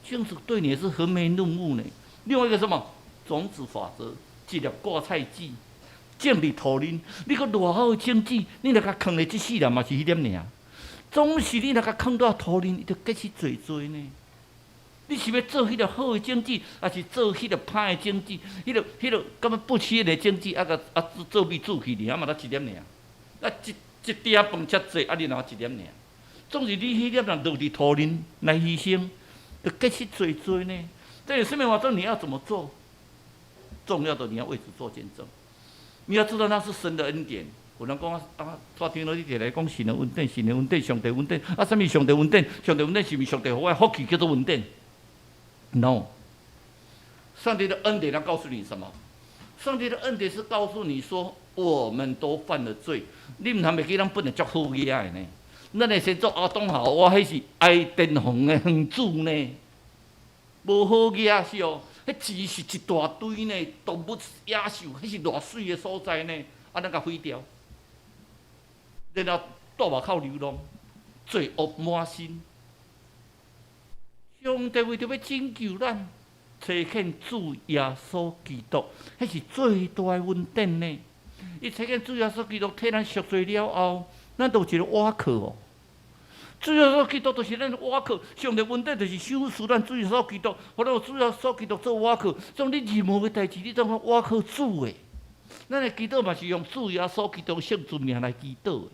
鏡子對你也是橫眉怒目呢。另外一個什麼種子法則，一粒掛菜籽，種佇土裡，你閣偌好的種子，你若共囥咧，這世人嘛是彼粒爾。總是你若共囥佇土裡，伊就結實濟濟呢。你是欲做彼粒好的種子，抑是做彼粒歹的種子？彼個感覺不起眼的種子，啊共啊做米煮去爾，嘛才一粒爾。啊，一一鼎飯遮濟，啊你若一粒爾。總是你彼粒若落佇土裡來犧牲，就結實濟濟呢。這個生命法則你要怎麼做？重要的你要為主做見證，你要知道那是神的恩典。有人講啊啊，蔡長老你直來講神的恩典，神的恩典，上帝恩典。啊，啥物上帝恩典？上帝恩典是毋是上帝予我的福氣叫做恩典？No，上帝的恩典要告訴你什麼？上帝的恩典是告訴你說，我們都犯了罪。你毋通袂記咱本來足好囝的呢？咱的先祖亞當夏娃，彼是伊甸園的園主呢，無好囝是哦。彼錢是一大堆呢，動物野獸，彼是偌媠的所在呢，啊，咱共毀掉，然後蹛外口流浪，罪惡滿身。上帝為著欲拯救咱，差遣主耶穌基督，彼是最大的恩典呢。伊差遣主耶穌基督替咱贖罪了後，咱就有一個倚靠哦。主耶穌基督就是咱的倚靠，上帝恩典就是賞賜咱主耶穌基督，予咱有主耶穌基督做倚靠。所以你任何的代誌，你攏通倚靠主的。咱的祈禱嘛是用主耶穌基督聖尊名來祈禱的。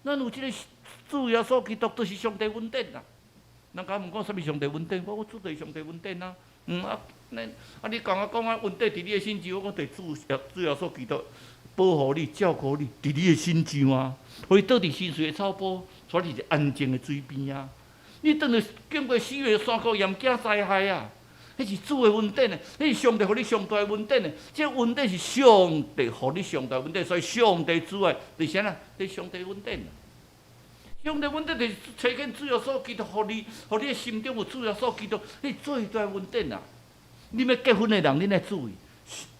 咱有這個主耶穌基督，就是上帝恩典啦。人家問講啥物上帝恩典，我講主就是上帝恩典啊。嗯啊，咱啊你共我講啊，恩典佇你的身上，我講佇主耶穌基督保護你、照顧你，佇你的身上啊。予伊倒佇深邃的草埔，帶你佇安靜的水邊啊。你當日經過死蔭山谷，也毋驚災害啊。彼是主的恩典呢，彼是上帝予你上大的恩典呢。這個恩典是上帝予你上大的恩典，所以上帝慈愛就是啥呢？就是上帝恩典。上帝恩典就是差遣主耶穌基督，予你，予你的心中有主耶穌基督，彼最大的恩典啊！恁欲結婚的人，恁愛注意，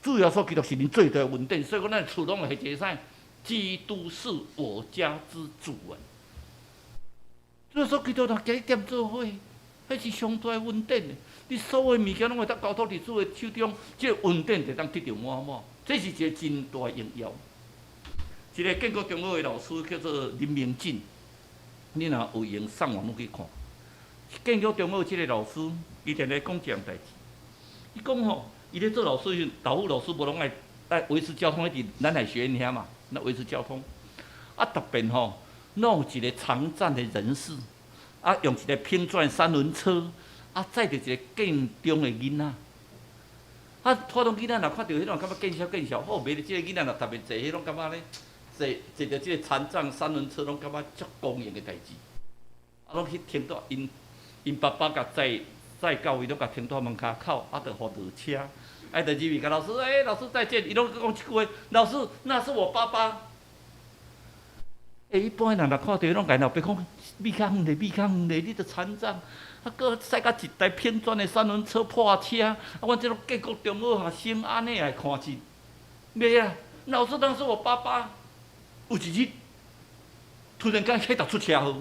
主耶穌基督是恁最大的恩典，所以講咱厝攏會寫一個啥？基督是我家之主啊！主耶穌基督若共你踮做伙，彼是上大的恩典。你所有物件攏會當交託佇主的手中，這個恩典就當得著滿滿。這是一個真大的榮耀。一個建國中學的老師叫做林明進，你若有閒上網路去看。建國中學這個老師，伊定咧講一項代誌。伊講吼，伊咧做老師時，導護老師無攏愛愛維持交通，佇南海學院遐嘛，那維持交通。啊，特別吼，攏有一個殘障的人士，啊，用一個平轉三輪車，啊，載著一個建中的囡仔。啊，普通囡仔若看著彼種感覺見笑見笑，好，袂咧，這个囡仔若特別坐彼攏感覺咧，坐坐著這個殘障三輪車，攏感覺足光榮的代誌。啊，攏去停佇𪜶𪜶爸爸共載載到位，攏共停佇門跤口，啊，就予落車，啊，就入去共老師，欸，老師再見，伊攏講這句話，老師，那是我爸爸。欸，一般人若看著攏共老爸講，米較遠咧，米較遠咧，你著殘障，啊，閣駛甲一台平轉的三輪車破車，啊，阮這種建國中學學生按呢來看是，袂啊，老師那是我爸爸。有一日，突然間彼搭出車禍，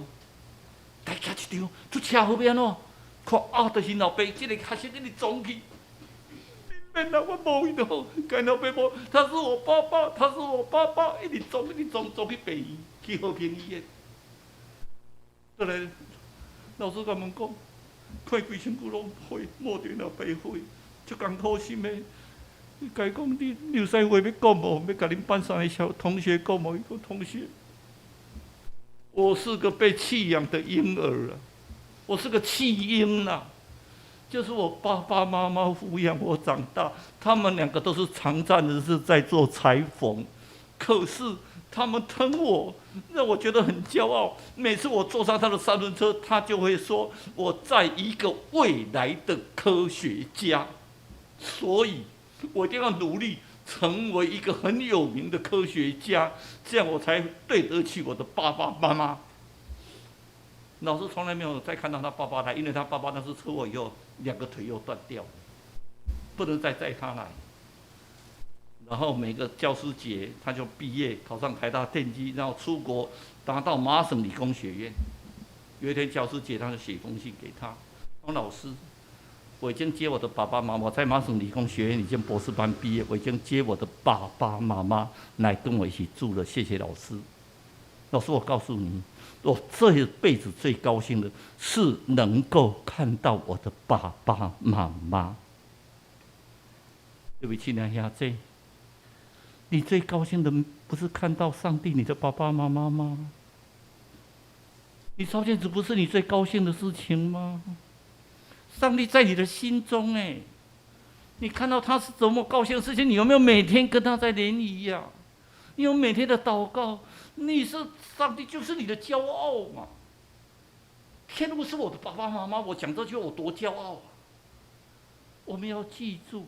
大家嚇一跳，出車禍欲按怎？看啊，就是老爸，這個學生一直撞去。免啦，我無伊就好，共老爸無，他是我爸爸，他是我爸爸，一直撞，一直撞，撞去病院，去和平醫院。再來，老師共問講，看規身軀攏血，摸著老爸血，足艱苦心的。伊共伊講，你有啥話欲講無？欲共恁班上的小同學講無？伊講同學，我是個被棄養的嬰兒啊，我是個棄嬰啊，就是我爸爸媽媽撫養我長大，他們兩個都是殘障人士，在做裁縫，可是他們疼我，讓我覺得很驕傲。每次我坐上他的三輪車，他就會說我載一個未來的科學家，所以我一定要努力成為一個很有名的科學家，這樣我才對得起我的爸爸媽媽。老師從來沒有再看到他爸爸來，因為他爸爸那次車禍以後，兩個腿又斷掉，不能再載他來。然後每個教師節，他就畢業，考上台大電機，然後出國，達到麻省理工學院。有一天教師節，他就寫封信給他，說老師，我已經接我的爸爸媽媽在麻省理工學院已經博士班畢業，我已經接我的爸爸媽媽來跟我一起住了，謝謝老師。老師，我告訴你，我這一輩子最高興的是能夠看到我的爸爸媽媽。對不起，親愛兄弟，你最高興的不是看到上帝，你的爸爸媽媽嗎？你燒戒指不是你最高興的事情嗎？上帝在你的心中，哎，你看到他是多麼高興的事情，你有沒有每天跟他在聯誼呀？你有每天的禱告？你是上帝就是你的驕傲嘛？天父是我的爸爸媽媽，我講這句話我多驕傲啊！我們要記住，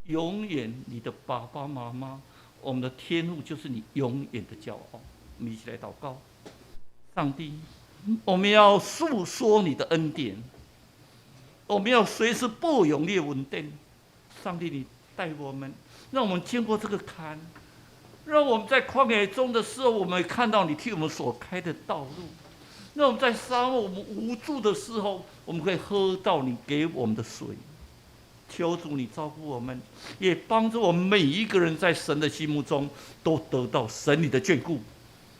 永遠你的爸爸媽媽，我們的天父就是你永遠的驕傲。我們一起來禱告，上帝，我們要訴說你的恩典，我們要隨時報用你的恩典。上帝，你帶我們，讓我們經過這個坎。讓我們在曠野中的時候，我們看到你替我們所開的道路；讓我們在沙漠我們無助的時候，我們可以喝到你給我們的水。求主你照顧我們，也幫助我們每一個人在神的心目中都得到神你的眷顧，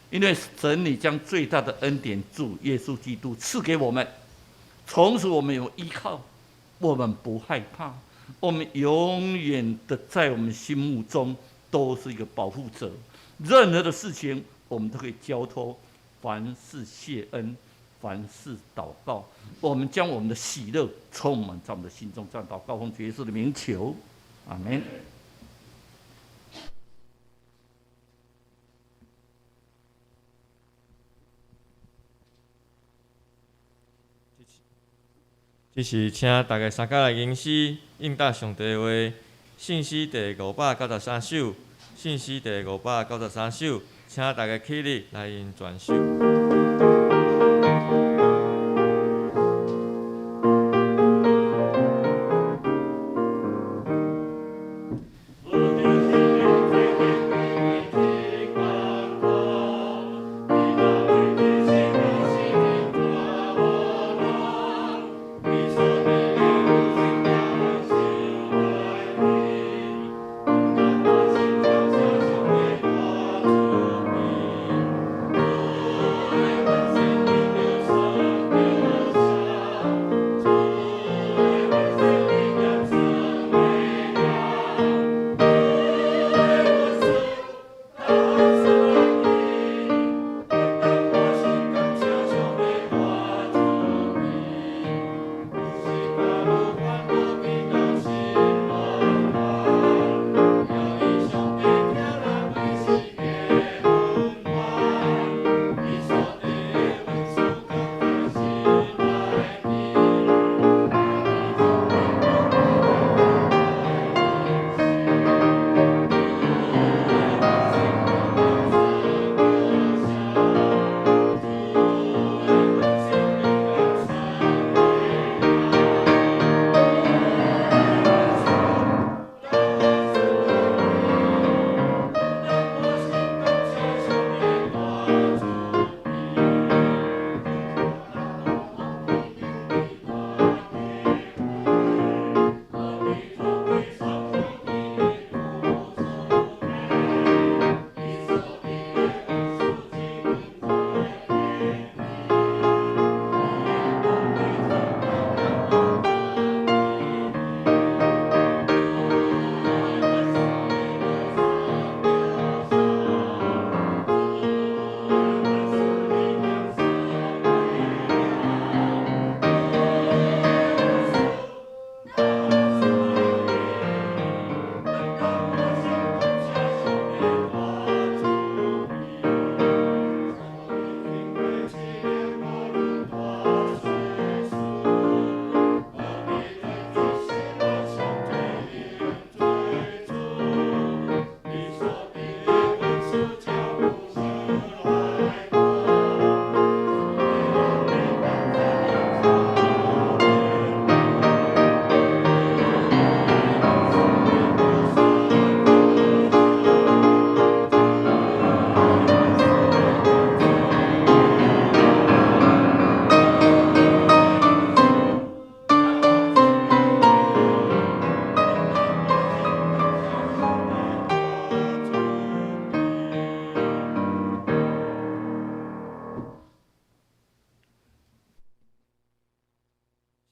因為神你將最大的恩典主耶穌基督賜給我們，從此我們有依靠，我們不害怕，我們永遠的在我們心目中都是一個保護者，任何的事情我們都可以交託，凡事謝恩，凡事禱告，我們將我們的喜樂充滿在我們的心中，這樣禱告奉主耶穌的名求，阿門。這是請大家三家來吟詩，應答上帝的話。信詩第593首，信詩第593首，請大家起立來吟全首。主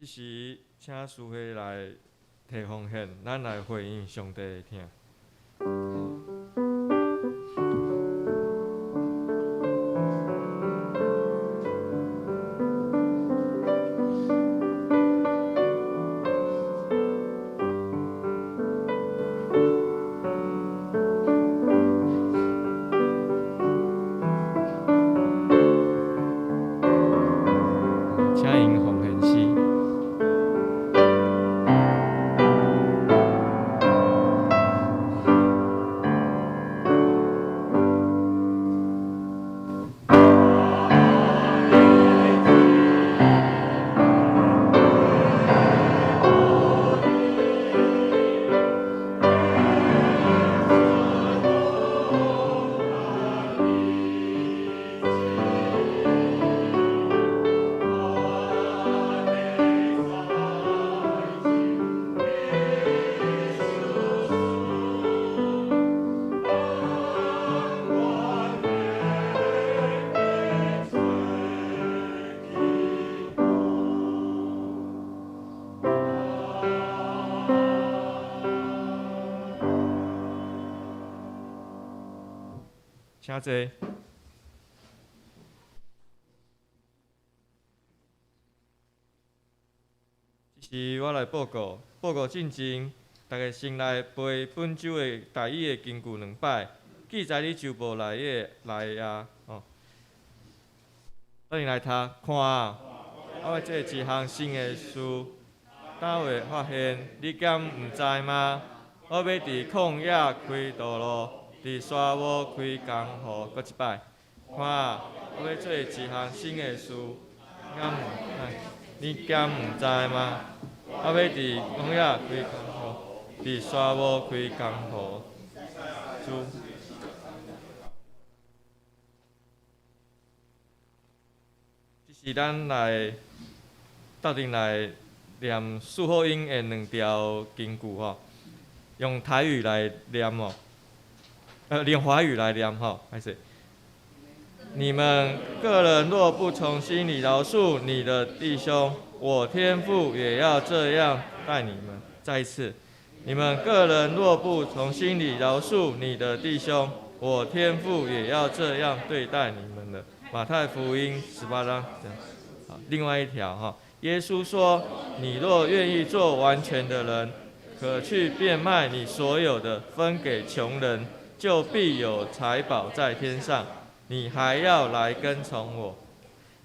這時，請司會來提奉獻，咱來回應上帝的疼。請𪜶奉獻詩。請坐。這時我來報告，報告進前，逐家先來背本週的台語的經句兩擺，記載佇週報內的內啊，吼。斗陣來讀，看啊，我欲做一項新的事，敢會發現？你敢毋知嗎？我欲佇曠野開道路，佇沙漠開江河。閣一擺，看啊，我欲做一項新的事，敢毋知？你敢毋知嗎？我欲佇曠野開江河，佇沙漠開江河。主。這是咱來鬥陣來念四福音的兩條經句吼，用台語來念哦，用華語來念吼，歹勢。你們各人若不從心裡饒恕你的弟兄，我天父也要這樣待你們。再一次，你們各人若不從心裡饒恕你的弟兄，我天父也要這樣對待你們了。馬太福音18章。好，另外一條哈，耶穌說：你若願意做完全的人，可去變賣你所有的，分給窮人，就必有財寶在天上。你還要來跟從我。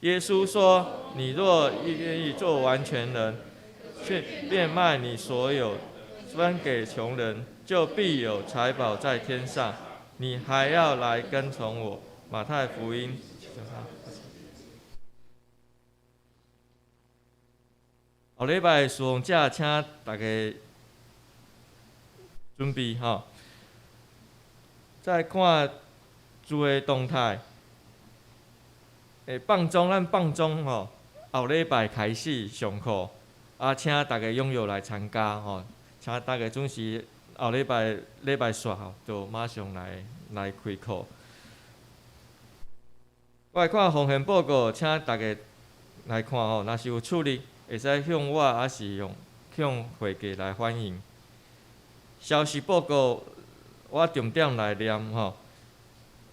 耶穌說：你若願意做完全人，去變賣你所有，分給窮人，就必有財寶在天上。你還要來跟從我。馬太福音。後禮拜事奉者，請大家準備吼。再看主的動態。放鐘，咱放鐘吼，後禮拜開始上課，啊，請大家踴躍來參加吼，請大家準時後禮拜禮拜煞吼，就馬上來來開課。我來看奉獻報告，請大家來看吼，若是有出入，會使向我，抑是用向會計來反映。消息報告，我重點來念吼。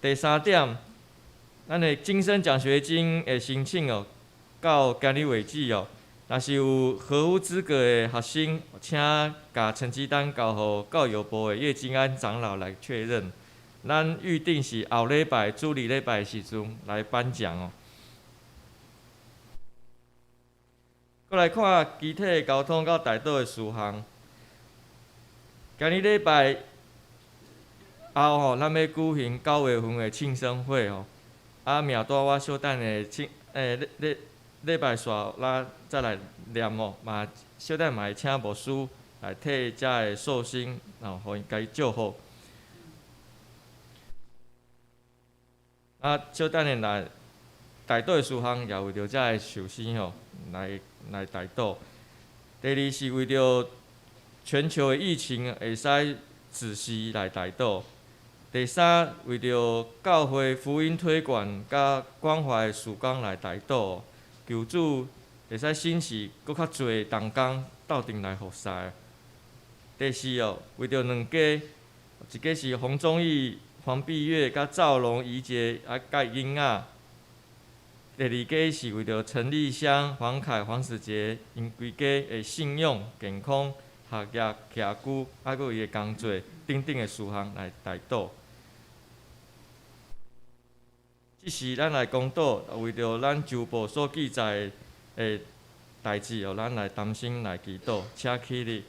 第三點，咱的精神獎學金的申請哦，到今日為止哦，若是有合乎資格的學生，請共成績單交予教育部的葉金安長老來確認。咱預定是後禮拜主日禮拜的時陣來頒獎哦。閣來看機體交通佮代禱的事項。今日禮拜後吼，咱欲舉行9月份的慶生會吼。啊，名單我小等下請，禮禮禮拜煞咱再來念吼，嘛小等嘛會請牧師來替遮的壽星，吼，予𪜶共伊祝福。啊，小等下來代禱的事項，也為著遮的壽星吼來來代禱。第二是為著全球的疫情會使止息來代禱。第三，為著教會福音推廣佮關懷事工來代禱，求主會使省時閣較濟同工鬥陣來服侍。第四哦，為著兩家，一家是洪忠義、黃碧月佮趙龍怡傑啊，佮囡仔。第二家是為著陳麗香、黃凱、黃子傑𪜶規家的信仰、健康、學業、徛居，啊，閣伊的工作等等的事項來代禱。這時，咱來公禱，為著咱週報所記載的代誌哦，咱來同心來祈禱，請起立。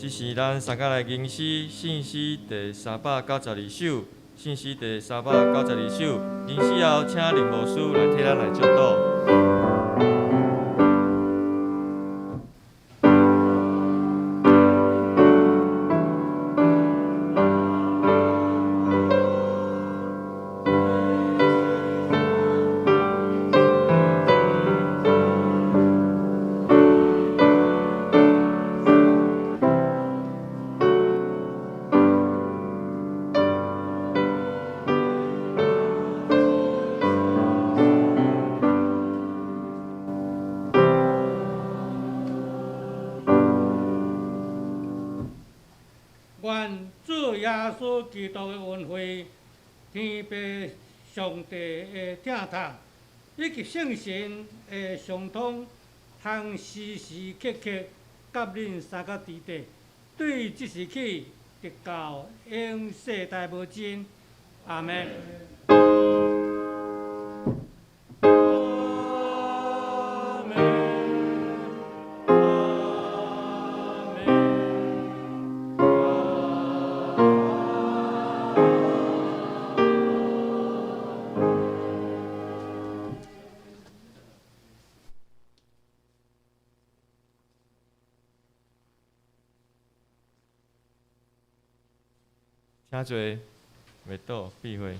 這時，咱三個來吟詩，聖詩第392首，聖詩第三百九十二首。吟詩後，請林牧師來替咱來祝禱。願主耶穌基督的恩惠、天父上帝的疼痛，以及聖神的相通，通時時刻刻佮恁三個佇底，對這時起，直到永世代無盡。阿們。請坐，默禱，閉會。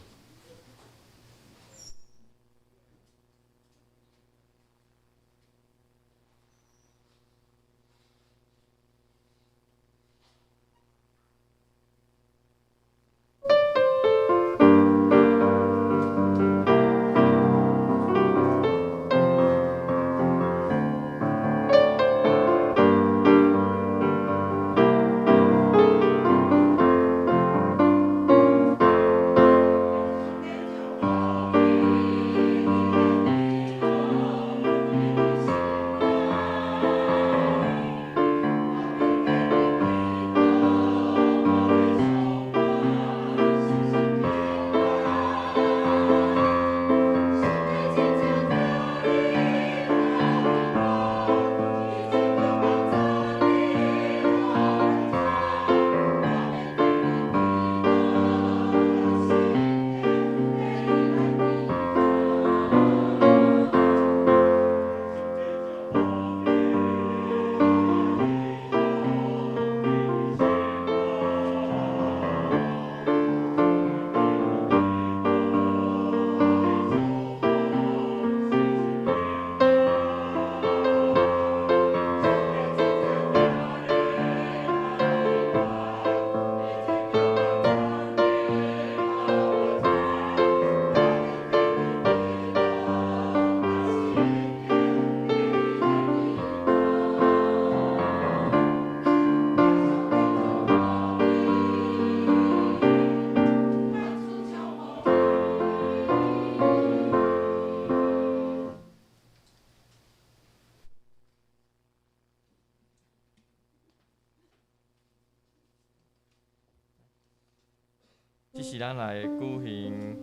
這是咱來舉行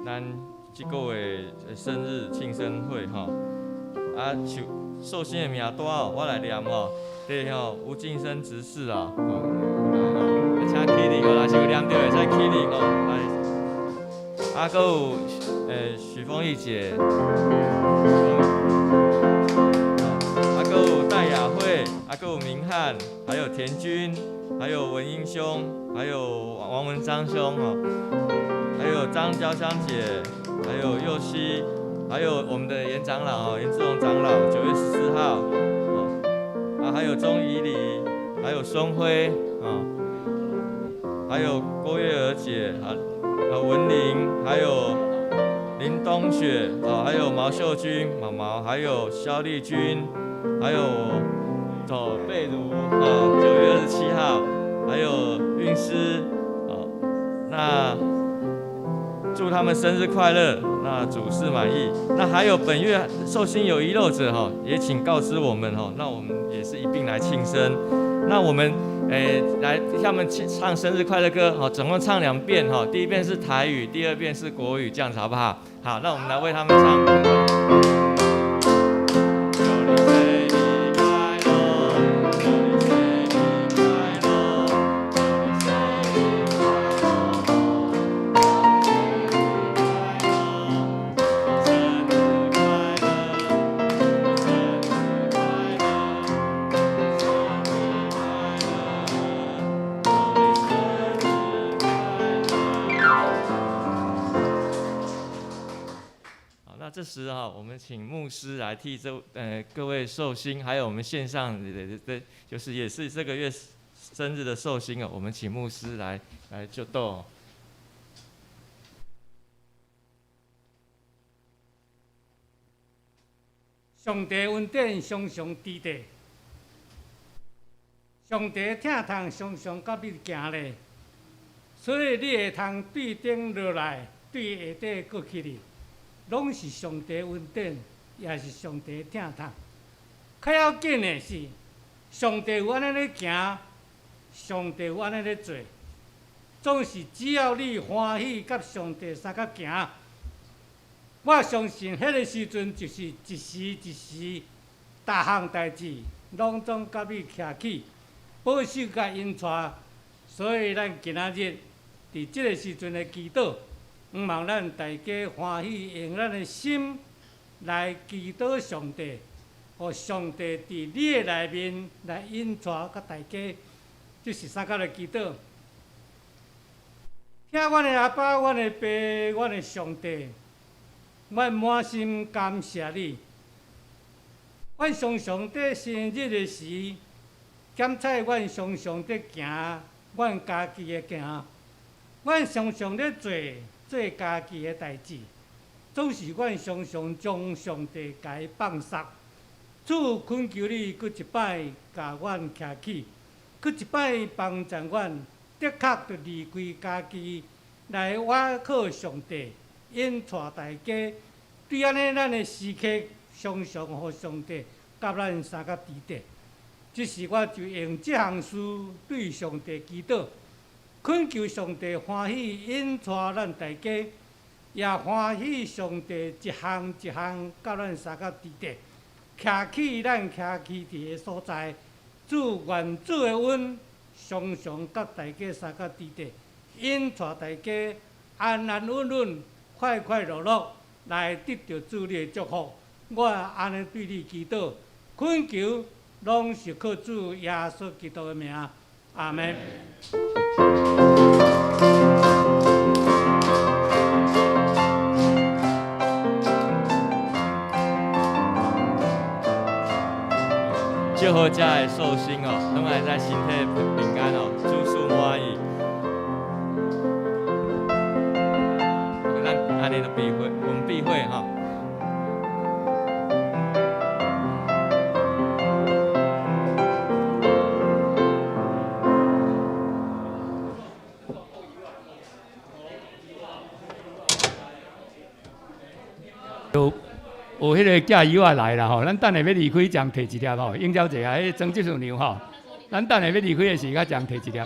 咱這個月的生日慶生會吼。啊，壽壽星的名單哦，我來念哦。對吼，吳敬生執事啊，吼，來吼，請起立哦，若是有念著會使起立吼，來。啊，閣有許鳳儀姐，啊，閣有戴雅慧，啊，閣有明翰，還有田軍，還有文英兄，還有王文章兄吼，還有張嬌香姐，還有佑希，還有我們的嚴長老哦，嚴志榮長老，9月14號，哦，啊，還有鍾怡禮，還有孫輝，啊，還有郭月娥姐，啊，文玲，還有林冬雪，啊，還有毛秀君，毛毛，還有蕭麗君，還有哦貝如，啊，9月27號，還有運師，哦，那祝他們生日快樂，那主事滿意。那還有本月壽星有遺漏者哈，也請告知我們哈，那我們也是一併來慶生。那我們來他們唱生日快樂歌，好，總共唱2遍哈，第一遍是台語，第二遍是國語，這樣子好不好？好，那我們來為他們唱。這時哈，我們請牧師來替這各位壽星，還有我們線上的就是也是這個月生日的壽星哦，我們請牧師來祝禱。上帝恩典常常佇底，上帝疼痛常常佮你行咧，所以你會通對頂落來，對下底閣起哩。攏是上帝恩典，也是上帝疼痛。較要緊的是，上帝有按呢咧行，上帝有按呢咧做，總是只要你歡喜佮上帝相佮行，我相信彼個時陣就是一時一時，逐項代誌攏總佮你徛起，保守佮引帶。所以咱今仔日佇這個時陣的祈禱。希望咱大家歡喜，用咱的心來祈禱上帝，予上帝佇你的內面來引帶佮大家，這是三角的祈禱。聽阮的阿爸，阮的爸，阮的上帝，阮滿心感謝你。阮常常佇生日的時，檢查阮常常佇行，阮家己的行，阮常常咧做。做家己的代誌，總是阮常常將上帝共伊放捒。主懇求你，閣一擺共阮徛起，閣一擺幫助阮，的確著離開家己，來倚靠上帝，引帶大家。對按呢，咱的時刻常常予上帝佮咱相佮佇底。這時我就用這項事對上帝祈禱。懇求上帝歡喜引帶咱大家，也歡喜上帝一項一項佮咱相佮佇底，徛起咱徛起佇的所在。主願主的恩常常佮大家相佮佇底，引帶大家安安穩穩、快快樂樂來得著主你的祝福。我按呢對你祈禱，懇求攏是靠主耶穌基督的名，阿們。祝福遮的壽星哦，攏會使身體平安哦，諸事滿意。咱按呢就閉會，我們閉會哈。有彼個寄油仔來啦吼，咱等下欲離開前提一粒吼，應召者啊，彼個曾執事娘吼，咱等下欲離開的時，較前提一粒。